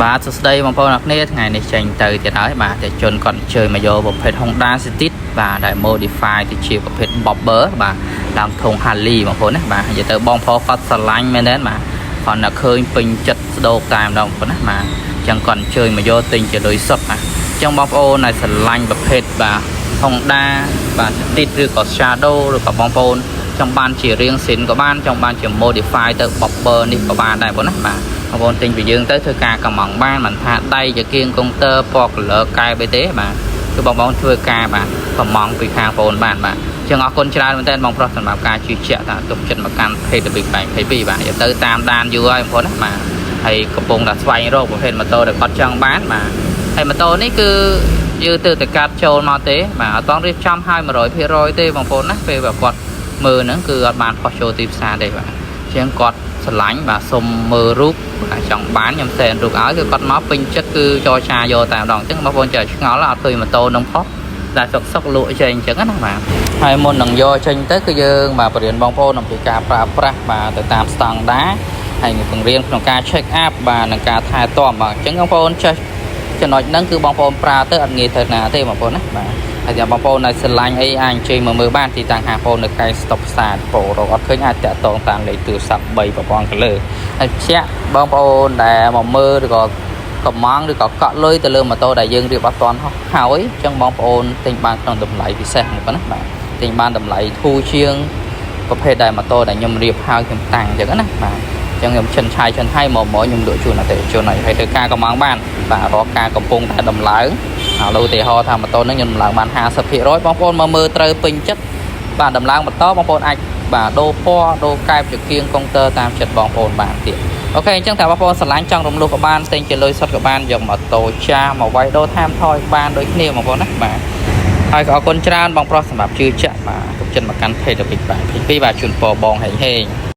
បាទសួស្តីបងប្អូនអរគ្នាថ្ងៃនេះចេញទៅទៀតហើយបាទតែជនគាត់អញ្ជើញមកយកប្រភេទ Honda City បាទដែល modify ទៅជាប្រភេទ Bobber បាទឡើងធុង Harley បងប្អូនណាបាទនិយាយទៅបងប្អូនគាត់ស្រឡាញ់មែនទេបាទគាត់តែឃើញពេញចិត្តស្ដោកតែម្ដងបងប្អូនណាបាទអញ្ចឹងគាត់អញ្ជើញមកយកទិញជាលុយសុទ្ធបាទអញ្ចឹងបងប្អូនដែលស្រឡាញ់ប្រភេទបាទ Honda បាទ City ឬក៏ Shadow ឬក៏បងប្អូនចង់បានជារៀងស៊ីនក៏បានចង់បានជា modify ទៅ Bobber នេះក៏បានដែរបងណាបាទបងប្អូនទិញពីយើងទៅធ្វើការកំងបានមិនថាដៃជាគៀងកុងទ័រពណ៌ color កែបអីទេបាទគឺបងប្អូនធ្វើការបាទកំងពីខាងបងប្អូនបានបាទចឹងអរគុណច្រើនមែនទែនបងប្រុសសម្រាប់ការជឿជាក់ថាទុកចិត្តមកកាន់ Page The Big Bang 22បាទយកទៅតាមដានយូរហើយបងប្អូនណាបាទហើយកំពុងតែស្វែងរកប្រភេទម៉ូតូដែលគាត់ចង់បានបាទហើយម៉ូតូនេះគឺយើងទើបតែកាត់ចូលមកទេបាទអត់តរៀបចំឲ្យ100%ទេបងប្អូនណាពេលបើគាត់មើលហ្នឹងគឺអត់បានផុសចូលទីផ្សារទេបាទជាងគាត់ស្រឡាញ់បាទសុំមើលរូបបាទចង់បានខ្ញុំសែនរូបឲ្យគឺគាត់មកពេញចិត្តគឺចរចាយកតែម្ដងអញ្ចឹងបងប្អូនចេះឆ្ងល់អត់ឃើញម៉ូតូនឹងផុសដែលសុកសុកលក់ចេញអញ្ចឹងណាបាទហើយមុននឹងយកចេញទៅគឺយើងបាទបរៀនបងប្អូនអំពីការប្រើប្រាស់បាទទៅតាមស្តង់ដារហើយបង្រៀនក្នុងការ check up បាទនិងការថែទាំបាទអញ្ចឹងបងប្អូនចេះចំណុចហ្នឹងគឺបងប្អូនប្រើទៅអត់ងាយទៅណាទេបងប្អូនណាបាទហើយបងប្អូនដែលស្រឡាញ់អីអាចអញ្ជើញមកមើលបានទីតាំងហាងបងប្អូននៅកែស្តុបផ្សារពោរកអត់ឃើញអាចតាក់ទងតាមលេខទូរស័ព្ទ3ប្រព័ន្ធកលើហើយជាក់បងប្អូនដែលមកមើលឬក៏កំងឬក៏កក់លុយទៅលើម៉ូតូដែលយើងរៀបអត់ទាន់ហើយអញ្ចឹងបងប្អូនទិញបានក្នុងតម្លៃពិសេសមកណាបាទទិញបានតម្លៃធូរជាងប្រភេទដែលម៉ូតូដែលខ្ញុំរៀបហើយខ្ញុំតាំងអញ្ចឹងណាបាទអញ្ចឹងខ្ញុំចិនឆាយចិនថៃមកមកខ្ញុំលក់ជូនអតិថិជនហើយហើយធ្វើការកំងបានបាទរាល់ការកំពុងតែដំឡើងឥឡូវឧទាហរណ៍ថាម៉ូតូហ្នឹងខ្ញុំដំឡើងបាន50%បងប្អូនមកមើលត្រូវពេញចិត្តបាទដំឡើងបន្តបងប្អូនអាចបាទដូរពណ៌ដូរកែបចង្គៀងកុងទ័រតាមចិត្តបងប្អូនបានទៀត OK អញ្ចឹងតែបងប្អូនស្រឡាញ់ចង់រំលោះក៏បានទិញជាលុយសុទ្ធក៏បានយកម៉ូតូចាស់មកវាយដូរថែមថយបានដូចគ្នាបងប្អូនណាបាទហើយក៏អរគុណច្រើនបងប្រុសសម្រាប់ជឿជាក់បាទទុកចិត្តមកកាន់ Page The Big Bang 22បាទជូនពរបងហេងហេង។